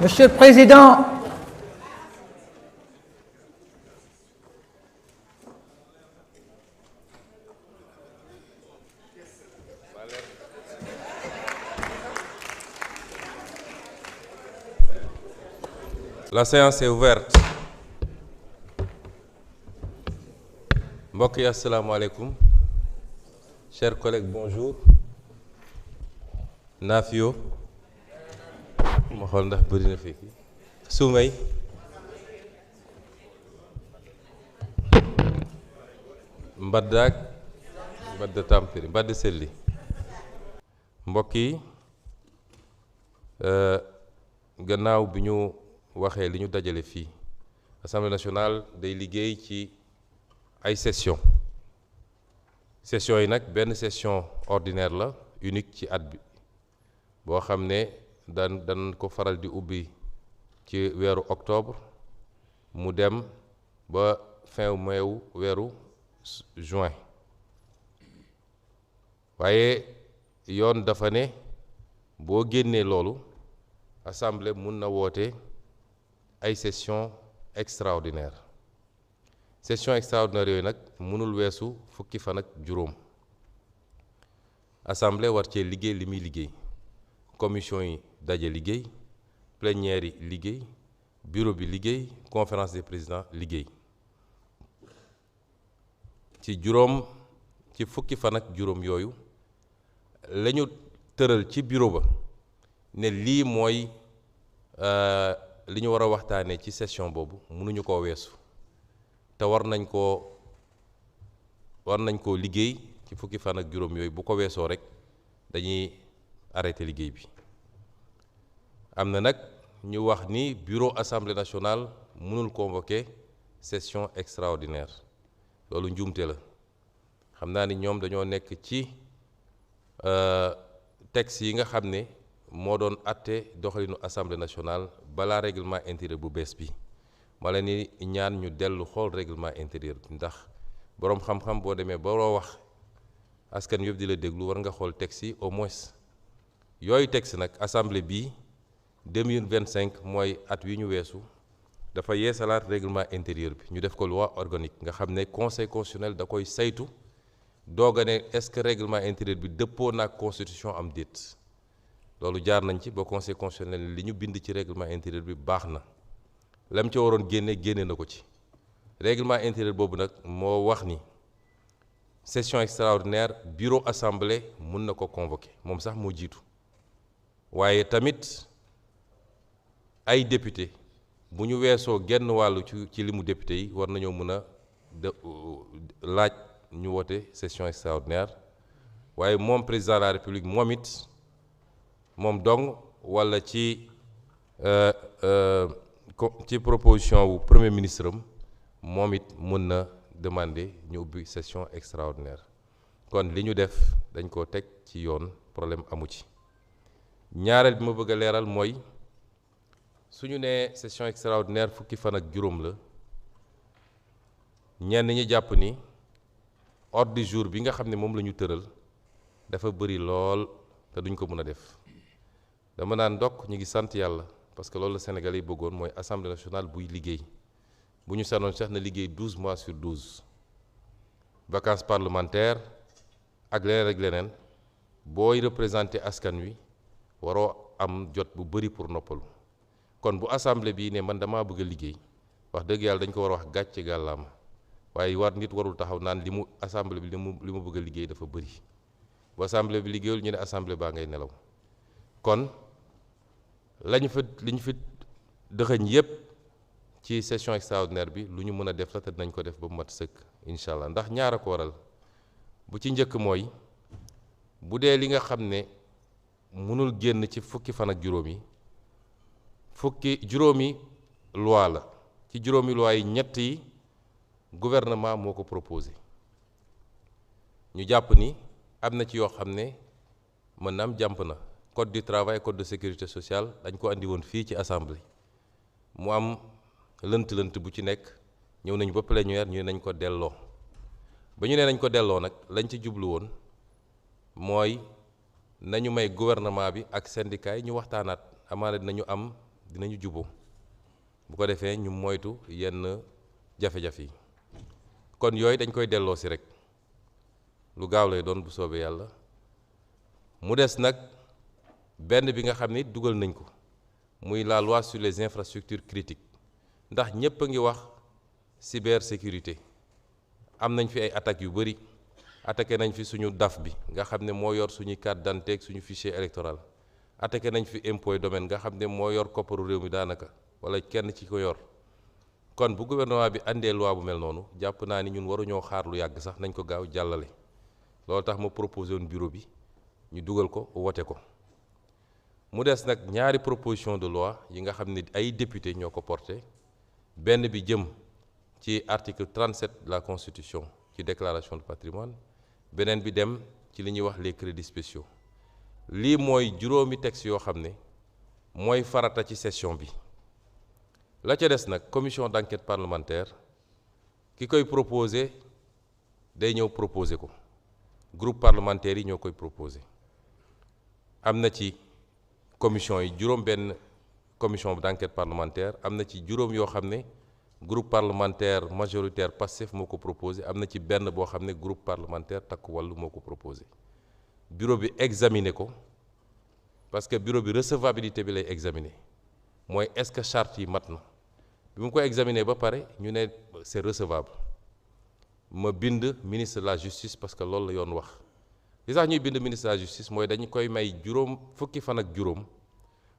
Monsieur le Président, la séance est ouverte. Mbokk yi asalaamaaleykum. Chers collègues, bonjour. Nafio ma xool ndax bëri na fii Soumey Mbaddaak Mbadda Tampiri Mbadda Selli. Mbokk yi gannaaw bi ñu waxee li ñu dajale fii Assemblée nationale day liggéey ci ay session yi nag benn session ordinaire la unique ci at bi boo xam ne dan ko faral di ubbi ci weeru octobre mu dem ba fin mai weeru juin waaye yoon dafa ne boo génnee loolu assemblée mun na woote ay session extraordinaire yooyu nag mënul weesu fukki fan ak juróom assemblée war cee liggéey li muy liggéey commission yi daje liggéey plénière yi liggéey bureau bi liggéey conférence des présidents liggéey ci fukki fan ak juróom yooyu la ñu tëral ci bureau ba ne lii mooy li ñu war a waxtaanee ci session boobu mënuñu koo weesu te war nañ koo liggéey ci fukki fan ak juróom yooyu bu ko weesoo rek dañuy arrêté liggéey bi. am na nag ñu wax ni bureau assemblée nationale mënul convoquer session extraordinaire loolu njuumte la xam naa ni ñoom dañoo nekk ci texte yi nga xam ne moo doon àtte doxalinu assemblée nationale balaa règlement intérieur bu bees bi ma leen ni ñaan ñu dellu xool règlement intérieur bi ndax boroom xam-xam boo demee ba loo wax askan yëpp di la déglu war nga xool texte yi au moins yooyu texte nag assemblée bii 2025 mooy at wi ñu weesu dafa yeesalaat règlement intérieur bi ñu def ko loi organique nga xam ne conseil constitutionnel da koy saytu doog a ne est-ce que règlement intérieur bi dëppoo naag constitution am déet loolu jaar nañ ci ba conseil constitutionnel li ñu bind ci règlement intérieur bi baax na lam ca waroon génne na ko ci règlement intérieur boobu nag moo wax ni session extraordinaire bureau assemblée mun na ko convoquer moom sax moo jiitu waaye tamit ay député bu ñu weesoo genn wàllu ci limu député yi war nañoo mën a laaj ñu woote session extraordinaire waaye moom président de la république moom it moom dong walla ci proposition wu premier ministre am moom it mën na demander ñu ubbi session extraordinaire kon li ñu def dañ ko teg ci yoon problème amu ci. ñaareel bi ma bëgg a leeral mooy suñu nee session extraordinaire fukki fan ak juróom la ñenn ñi jàpp ni ordre du jour bi nga xam ne moom la ñu tëral dafa bëri lool te duñ ko mën a def dama naan ndokk ñu ngi sant yàlla parce que loolu la Sénégalais yi bëggoon mooy assemblée nationale buy liggéey bu ñu sanoon sax na liggéey 12 mois sur 12 vacances parlementaires ak leneen booy représenté askan wi waroo am jot bu bëri pour noppalu kon bu assemblée bii ne man damaa bëgg a liggéey wax dëgg yàlla dañ ko war a wax gàcce gàllaama waaye nit warul taxaw naan li mu assemblée bi li mu bëgg a liggéey dafa bëri bu assemblée bi liggéeyul ñu ne assemblée baa ngay nelaw kon li ñu fi dëxëñ yépp ci session extraordinaire bi lu ñu mën a def la te dinañ ko def ba mu mat sëkk incha allah ndax ñaar a ko waral bu ci njëkk mooy bu dee li nga xam ne mënul génn ci fukki fan ak juróomi loi la ci juróomi loi yi ñett yi gouvernement moo ko proposé ñu jàpp ni am na ci yoo xam ne mën na am jàmp na code du travail code de sécurité sociale dañ ko andi woon fii ci assemblée mu am lënt bu ci nekk ñëw nañu ba plénière ñu ne nañ ko delloo ba ñu ne nañ ko delloo nag lañ ci jublu woon mooy nañu may gouvernement bi ak syndicat yi ñu waxtaanaat amaana dinañu am dinañu juboo bu ko defee ñu moytu yenn jafe-jafe yi kon yooyu dañ koy delloo si rek lu gaaw lay doon bu soobee yàlla mu des nag benn bi nga xam ni dugal nañ ko muy la loi sur les infrastructures critiques ndax ñépp a ngi wax cybersécurité am nañ fi ay attaques yu bari attaqué nañ fi suñu DAF bi nga xam ne moo yor suñuy carte d'identité ak suñu fichier électoral attaqué nañ fi impôt domaine nga xam ne moo yor kopparu réew mi daanaka wala kenn ci ko yor kon bu gouvernement bi andee loi bu mel noonu jàpp naa ni ñun waruñoo xaar lu yàgg sax nañ ko gaaw jàllale loolu tax ma proposé woon bureau bi ñu dugal ko wote ko mu des nag ñaari proposition de loi yi nga xam ne ay député ñoo ko porté benn bi jëm ci article 37 de la constitution ci déclaration de patrimoine beneen bi dem ci li ñuy wax les crédits spéciaux lii mooy juróomi texte yoo xam ne mooy farata ci session bi la ca des nag commission d'enquête parlementaire ki koy proposé day ñëw proposé ko groupe parlementaire yi ñoo koy proposé am na ci commission yi juróom benn commission d'enquête parlementaire am na ci juróom yoo xam ne groupe parlementaire majoritaire Pastef moo ko proposé am na ci benn boo xam ne groupe parlementaire Takku Wallu moo ko proposé bureau bi examiné ko parce que bureau bi recevabilité bi lay examiné mooy est-ce que charte yi mat na bi mu ko examiné ba pare ñu ne c'est recevable ma bind ministre de la justice parce que loolu la yoon wax li tax ñuy bind ministre de la justice mooy dañu koy may juróom fukki fan ak juróom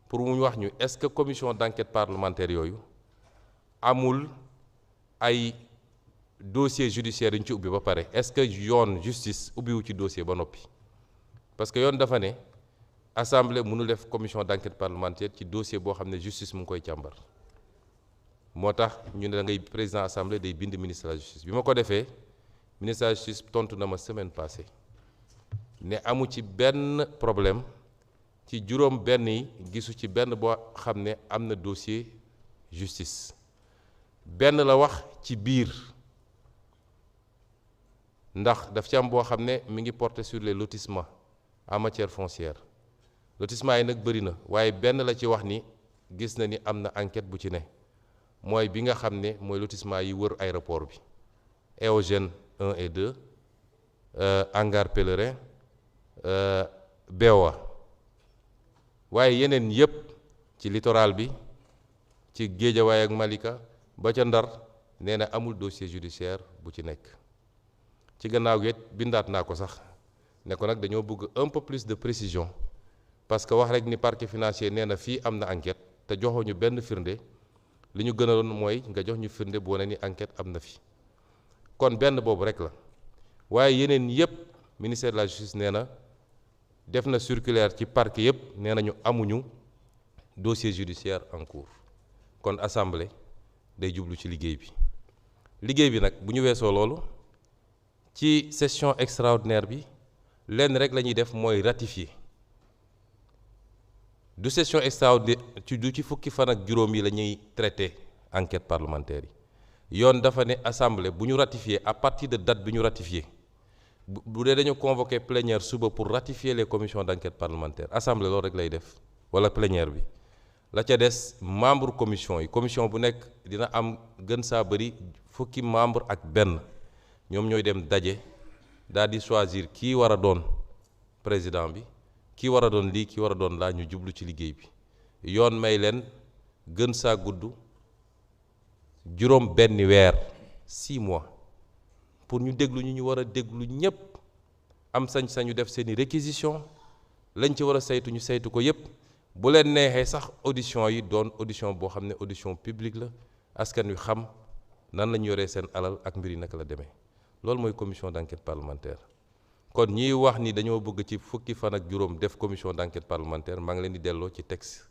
pour mu wax ñu est-ce que commission d'enquête parlementaire yooyu amul ay dossier judiciaire yu ñu ci ubbi ba pare est-ce que yoon justice ubbiwu ci dossier ba noppi parce que yoon dafa ne assemblée mënul def commission d'enquête parlementaire ci dossier boo xam ne justice mu ngi koy càmbar moo tax ñu ne da ngay président assemblée day bind ministre de la justice bi ma ko defee ministre de la justice tontu na ma semaine passée ne amu ci benn problème ci juróom benn yi gisu ci benn boo xam ne am na dossier justice benn la wax ci biir ndax daf ci am boo xam ne mi ngi porter sur les lotissements en matière foncière lotissement yi nag bëri na waaye benn la ci wax ni gis na ni am na enquête bu ci ne mooy bi nga xam ne mooy lotissement yi wër aéroport bi Eogène 1 et 2 hangar pèlerin Beowa waaye yeneen yépp ci littoral bi ci Guédiawaye ak Malika ba ca Ndar nee na amul dossier judiciaire bu ci nekk ci gannaaw gi bindaat naa ko sax ne ko nag dañoo bëgg un peu plus de précision parce que wax rek ni parquet financier nee na fii am na enquête te joxuñu benn firnde li ñu gënaloon mooy nga jox ñu firnde bu wane ni enquête am na fi kon benn boobu rek la waaye yeneen yépp ministère de la justice nee na def na circulaire ci parquet yépp nee nañu amuñu dossier judiciaire en cours kon assemblée day jublu ci liggéey bi nag bu ñu weesoo loolu ci session extraordinaire bi lenn rek la ñuy def mooy ratifier du session extraordinaire du ci fukki fan ak juróom yi la ñuy traité enquête parlementaire yi yoon dafa ne assemblée bu ñu ratifier à partir de date bi ñu ratifier bu dee dañu convoqué plénière suba pour ratifier les commissions d'enquête parlementaire assemblée loolu rek lay def wala plénière bi la ca des membre commission yi commission bu nekk dina am gën saa bëri fukki membre ak benn ñoom ñooy dem daje daal di choisir kii war a doon président bi kii war a doon lii kii war a doon laa ñu jublu ci liggéey bi yoon may leen gën saa gudd juróom benn weer 6 mois pour ñu déglu ñu war a déglu ñépp am sañ-sañu def seeni réquisition lañ ci war a saytu ñu saytu ko yépp bu leen neexee sax audition yi doon audition boo xam ne audition publique la askan wi xam nan lañu yoree seen alal ak mbir yi naka la demee loolu mooy commission d'enquête parlementaire kon ñiy wax ni dañoo bëgg ci fukki fan ak juróom def commission d'enquête parlementaire maa ngi leen di delloo ci texte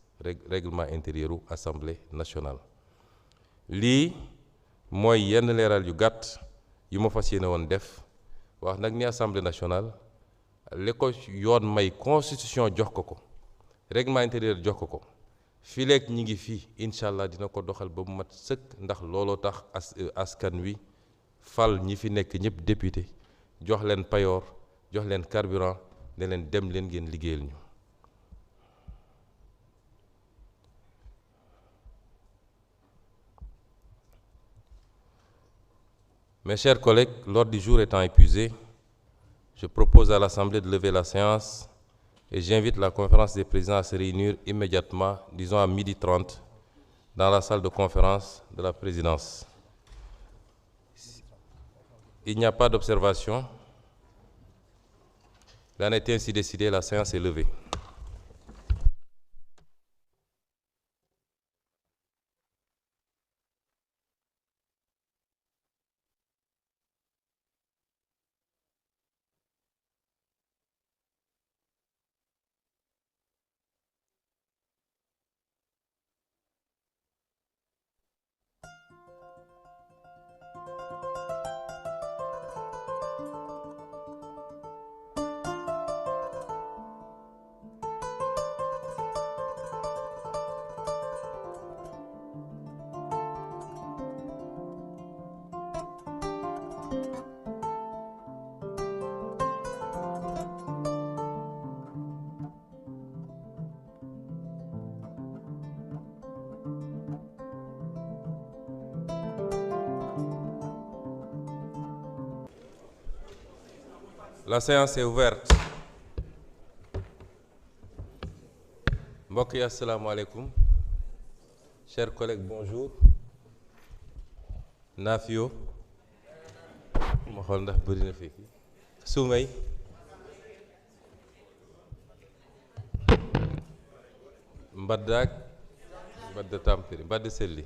règlement intérieur u assemblée nationale lii mooy yenn leeral yu gàtt yu ma fas yéene woon def wax nag ni assemblée nationale li ko yoon may constitution jox ko règlement intérieur jox ko fileeg ñi ngi fii incha allah dina ko doxal ba mu mat sëkk ndax looloo tax askan wi fal ñi fi nekk ñëpp député jox leen payoor jox leen carburant ne leen dem leen ngeen liggéeyal ñu Mes chers collègues, l'ordre du jour étant épuisé, je propose à l'Assemblée de lever la séance et j'invite la conférence des présidents à se réunir immédiatement, disons à 12h30, dans la salle de conférence de la présidence. Il n'y a pas d'observation. Il en est ainsi décidé, la séance est levée. La séance est ouverte. Mbokk yi asalaamaaleykum. Chers collègues, bonjour. Nafio ma xool ndax bëri na fii. Soumey. Mbaddaak Mbadda Tampiri Mbadda Selli.